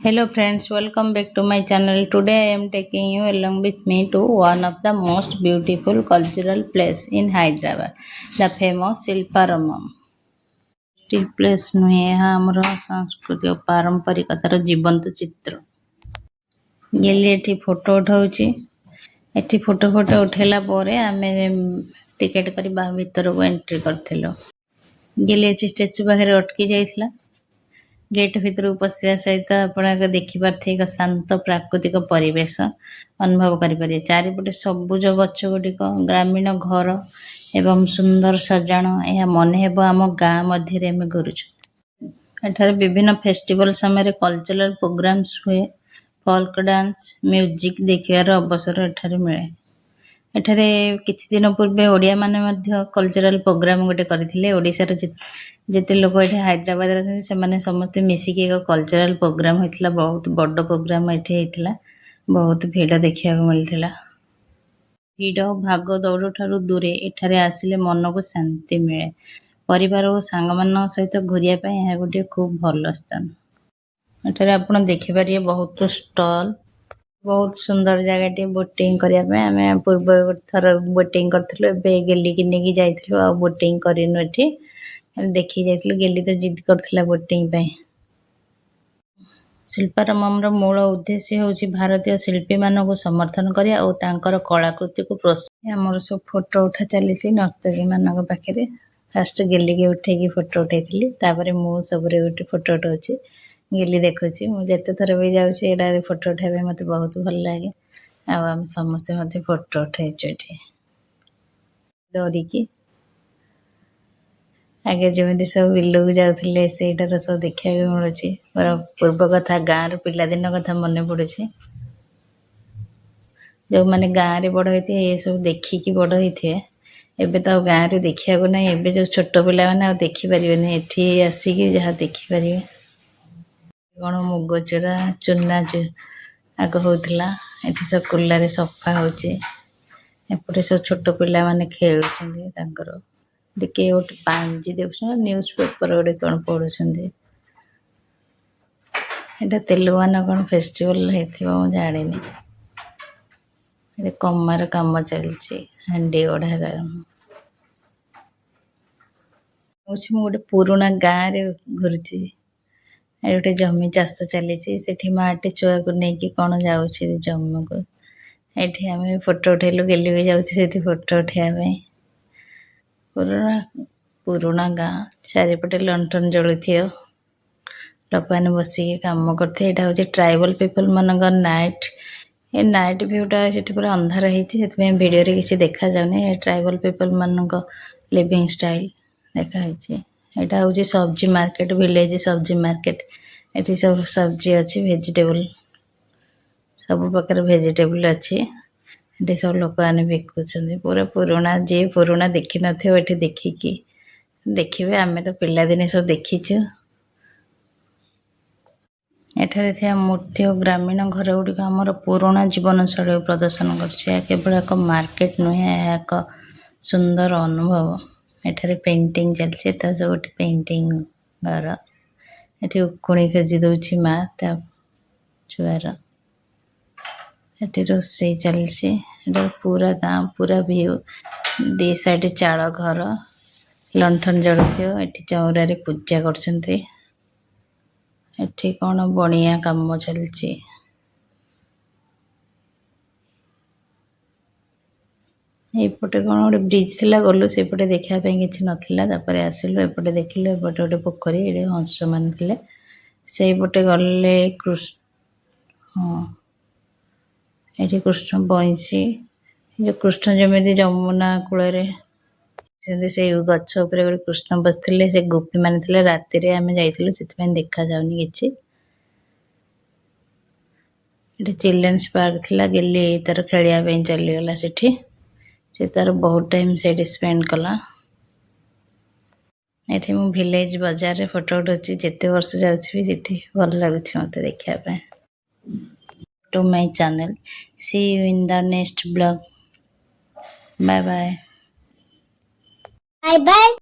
Hello friends, welcome back to my channel. Today I am taking you along with me to one of the most beautiful cultural place in Hyderabad, the famous Shilparamam. Place ନୁହେଁ, ଏହା ଆମର ସାଂସ୍କୃତିକ ପାରମ୍ପରିକତାର ଜୀବନ୍ତ ଚିତ୍ର। ଗେଲି ଏଠି photo ଉଠାଉଛି। ଏଠି photo photo ଉଠେଇଲା ପରେ ଆମେ ଟିକେଟ କରି ବା ଭିତରକୁ ଏଣ୍ଟ୍ରି କରିଥିଲୁ। ଗେଲି ଏଠି ଷ୍ଟାଚୁ ପାଖରେ ଅଟକି ଯାଇଥିଲା। ଗେଟ୍ ଭିତରକୁ ପଶିବା ସହିତ ଆପଣ ଆଗ ଦେଖିପାରୁଥିବେ, ଏକ ଶାନ୍ତ ପ୍ରାକୃତିକ ପରିବେଶ ଅନୁଭବ କରିପାରିବେ। ଚାରିପଟେ ସବୁଜ ଗଛ ଗୁଡ଼ିକ, ଗ୍ରାମୀଣ ଘର ଏବଂ ସୁନ୍ଦର ସଜାଣ। ଏହା ମନେ ହେବ ଆମ ଗାଁ ମଧ୍ୟରେ ଆମେ ଘୁରୁଛୁ। ଏଠାରେ ବିଭିନ୍ନ ଫେଷ୍ଟିଭାଲ ସମୟରେ କଲଚରାଲ ପ୍ରୋଗ୍ରାମ୍ସ ହୁଏ। ଫୋଲ୍କ ଡାନ୍ସ, ମ୍ୟୁଜିକ ଦେଖିବାର ଅବସର ଏଠାରେ ମିଳେ। ଏଠାରେ କିଛି ଦିନ ପୂର୍ବେ ଓଡ଼ିଆମାନେ ମଧ୍ୟ କଲଚରାଲ ପ୍ରୋଗ୍ରାମ ଗୋଟେ କରିଥିଲେ। ଓଡ଼ିଶାର ଯେତେ ଲୋକ ଏଠି ହାଇଦ୍ରାବାଦରେ ଅଛନ୍ତି, ସେମାନେ ସମସ୍ତେ ମିଶିକି ଏକ କଲଚରାଲ ପ୍ରୋଗ୍ରାମ ହେଇଥିଲା। ବହୁତ ବଡ଼ ପ୍ରୋଗ୍ରାମ ଏଠି ହେଇଥିଲା। ବହୁତ ଭିଡ଼ ଦେଖିବାକୁ ମିଳିଥିଲା। ଭିଡ଼ ଭାଗ ଦୌଡ଼ ଠାରୁ ଦୂରେ ଏଠାରେ ଆସିଲେ ମନକୁ ଶାନ୍ତି ମିଳେ। ପରିବାର ଓ ସାଙ୍ଗମାନଙ୍କ ସହିତ ଘୁରିବା ପାଇଁ ଏହା ଗୋଟିଏ ଖୁବ୍ ଭଲ ସ୍ଥାନ। ଏଠାରେ ଆପଣ ଦେଖିପାରିବେ ବହୁତ ଷ୍ଟଲ। ବହୁତ ସୁନ୍ଦର ଜାଗାଟିଏ ବୋଟିଂ କରିବା ପାଇଁ। ଆମେ ପୂର୍ବରୁ ଗୋଟେ ଥର ବୋଟିଂ କରିଥିଲୁ। ଏବେ ଗେଲିକି ନେଇକି ଯାଇଥିଲୁ, ଆଉ ବୋଟିଂ କରିନୁ। ଏଠି ଦେଖିକି ଯାଇଥିଲୁ। ଗେଲି ତ ଜିଦ୍ କରିଥିଲା ବୋଟିଂ ପାଇଁ। ଶିଳ୍ପାରାମମର ମୂଳ ଉଦ୍ଦେଶ୍ୟ ହେଉଛି ଭାରତୀୟ ଶିଳ୍ପୀମାନଙ୍କୁ ସମର୍ଥନ କରିବା ଓ ତାଙ୍କର କଳାକୃତିକୁ ପ୍ରୋତ୍ସାହନ। ଆମର ସବୁ ଫଟୋ ଉଠା ଚାଲିଛି ନର୍ତ୍ତକୀ ମାନଙ୍କ ପାଖରେ। ଫାଷ୍ଟ ଗେଲିକି ଉଠେଇକି ଫଟୋ ଉଠେଇଥିଲି। ତାପରେ ମୁଁ ସବୁରେ ଗୋଟେ ଫଟୋ ଉଠଉଛି, ଗେଲି ଦେଖୁଛି। ମୁଁ ଯେତେ ଥର ବି ଯାଉଛି, ଏଇଟାରେ ଫଟୋ ଉଠେଇବା ପାଇଁ ମୋତେ ବହୁତ ଭଲ ଲାଗେ। ଆଉ ଆମେ ସମସ୍ତେ ମଧ୍ୟ ଫଟୋ ଉଠେଇଛୁ ଏଠି ଡରିକି। ଆଗେ ଯେମିତି ସବୁ ବିଲକୁ ଯାଉଥିଲେ, ସେଇଟାର ସବୁ ଦେଖିବାକୁ ମିଳୁଛି। ମୋର ପୂର୍ବ କଥା, ଗାଁର ପିଲାଦିନ କଥା ମନେ ପଡୁଛି। ଯେଉଁମାନେ ଗାଁରେ ବଡ଼ ହେଇଥିବେ, ଏସବୁ ଦେଖିକି ବଡ଼ ହେଇଥିବେ। ଏବେ ତ ଆଉ ଗାଁରେ ଦେଖିବାକୁ ନାହିଁ। ଏବେ ଯେଉଁ ଛୋଟ ପିଲାମାନେ ଆଉ ଦେଖିପାରିବେନି, ଏଠି ଆସିକି ଯାହା ଦେଖିପାରିବେ। କ'ଣ ମୁଗ ଚୁରା, ଚୁନା ଆଗ ହଉଥିଲା। ଏଠି ସବୁ କୁଲାରେ ସଫା ହଉଛି। ଏପଟେ ସବୁ ଛୋଟ ପିଲାମାନେ ଖେଳୁଛନ୍ତି ତାଙ୍କର। ଟିକେ ଗୋଟେ ପାଞ୍ଜି ଦେଖୁଛନ୍ତି, ନ୍ୟୁଜ ପେପର ଗୋଟେ କ'ଣ ପଢୁଛନ୍ତି। ଏଇଟା ତେଲୁଗାନା କ'ଣ ଫେଷ୍ଟିଭାଲ ହେଇଥିବ, ମୁଁ ଜାଣିନି। ଏଠି କମାର କାମ ଚାଲିଛି, ହାଣ୍ଡି ଗଢ଼ା। ହଉଛି ମୁଁ ଗୋଟେ ପୁରୁଣା ଗାଁରେ ଘୁରୁଛି। ଏଠି ଗୋଟେ ଜମି ଚାଷ ଚାଲିଛି। ସେଠି ମାଟି ଛୁଆକୁ ନେଇକି କ'ଣ ଯାଉଛି ଜମିକୁ। ଏଠି ଆମେ ଫଟୋ ଉଠେଇଲୁ। ଗେଲି ବି ଯାଉଛି ସେଠି ଫଟୋ ଉଠେଇବା ପାଇଁ। ପୁରୁଣା ପୁରୁଣା ଗାଁ, ଚାରିପଟେ ଲଣ୍ଠନ ଜଳୁଥିବ, ଲୋକମାନେ ବସିକି କାମ କରୁଥିବେ। ଏଇଟା ହେଉଛି ଟ୍ରାଇବାଲ ପିପଲ ମାନଙ୍କ ନାଇଟ୍। ଏ ନାଇଟ୍ ଭ୍ୟୁଟା ସେଠି ପୁରା ଅନ୍ଧାର ହେଇଛି, ସେଥିପାଇଁ ଭିଡ଼ିଓରେ କିଛି ଦେଖାଯାଉନି। ଏ ଟ୍ରାଇବାଲ ପିପଲ ମାନଙ୍କ ଲିଭିଂ ଷ୍ଟାଇଲ ଦେଖାହେଇଛି। ଏଇଟା ହେଉଛି ସବଜି ମାର୍କେଟ, ଭିଲେଜ ସବଜି ମାର୍କେଟ। ଏଠି ସବୁ ସବଜି ଅଛି, ଭେଜିଟେବୁଲ, ସବୁ ପ୍ରକାର ଭେଜିଟେବୁଲ ଅଛି। ଏଠି ସବୁ ଲୋକମାନେ ବିକୁଛନ୍ତି। ପୁରା ପୁରୁଣା, ଯିଏ ପୁରୁଣା ଦେଖିନଥିବ, ଏଠି ଦେଖିକି ଦେଖିବେ। ଆମେ ତ ପିଲାଦିନେ ସବୁ ଦେଖିଛୁ। ଏଠାରେ ଥିବା ମୂର୍ତ୍ତି ଓ ଗ୍ରାମୀଣ ଘର ଗୁଡ଼ିକ ଆମର ପୁରୁଣା ଜୀବନଶୈଳୀକୁ ପ୍ରଦର୍ଶନ କରୁଛି। ଏହା କେବଳ ଏକ ମାର୍କେଟ ନୁହେଁ, ଏହା ଏକ ସୁନ୍ଦର ଅନୁଭବ। ଏଠାରେ ପେଣ୍ଟିଂ ଚାଲିଛି। ତା ସହ ଗୋଟେ ପେଣ୍ଟିଂ ଘର। ଏଠି ଉକୁଣି ଖୋଜି ଦଉଛି ମା ତା ଛୁଆର। ଏଠି ରୋଷେଇ ଚାଲିଛି। ଏଟା ପୁରା ଗାଁ, ପୁରା ଭିଉ। ଦି ସାଇଡ ଚାଳ ଘର, ଲଣ୍ଠନ ଜଳୁଥିବ। ଏଠି ଚଉରାରେ ପୂଜା କରୁଛନ୍ତି। ଏଠି କ'ଣ ବଣିଆ କାମ ଚାଲିଛି। ଏଇପଟେ କ'ଣ ଗୋଟେ ବ୍ରିଜ ଥିଲା, ଗଲୁ ସେଇପଟେ, ଦେଖିବା ପାଇଁ କିଛି ନଥିଲା। ତାପରେ ଆସିଲୁ, ଏପଟେ ଦେଖିଲୁ। ଏପଟେ ଗୋଟେ ପୋଖରୀ, ଏଠି ହଂସ ମାନେ ଥିଲେ। ସେଇପଟେ ଗଲେ କୃଷ୍ଣ, ହଁ, ଏଠି କୃଷ୍ଣ ବଇଁଶୀ। ଯୋଉ କୃଷ୍ଣ ଯେମିତି ଯମୁନା କୂଳରେ, ସେମିତି ସେଇ ଗଛ ଉପରେ ଗୋଟେ କୃଷ୍ଣ ବସିଥିଲେ, ସେ ଗୋପୀ ମାନେ ଥିଲେ। ରାତିରେ ଆମେ ଯାଇଥିଲୁ, ସେଥିପାଇଁ ଦେଖାଯାଉନି କିଛି। ଏଠି ଚିଲଡ୍ରେନ୍ସ ପାର୍କ ଥିଲା। ଗେଲି ତାର ଖେଳିବା ପାଇଁ ଚାଲିଗଲା ସେଠି। ସେ ତାର ବହୁତ ଟାଇମ୍ ସେଇଠି ସ୍ପେଣ୍ଡ କଲା। ଏଠି ମୁଁ ଭିଲେଜ ବଜାରରେ ଫଟୋ ଉଠାଉଛି। ଯେତେ ବର୍ଷ ଯାଉଛି ବି, ସେଠି ଭଲ ଲାଗୁଛି ମୋତେ ଦେଖିବା ପାଇଁ। To my channel. See you in the next vlog. Bye bye. Bye bye.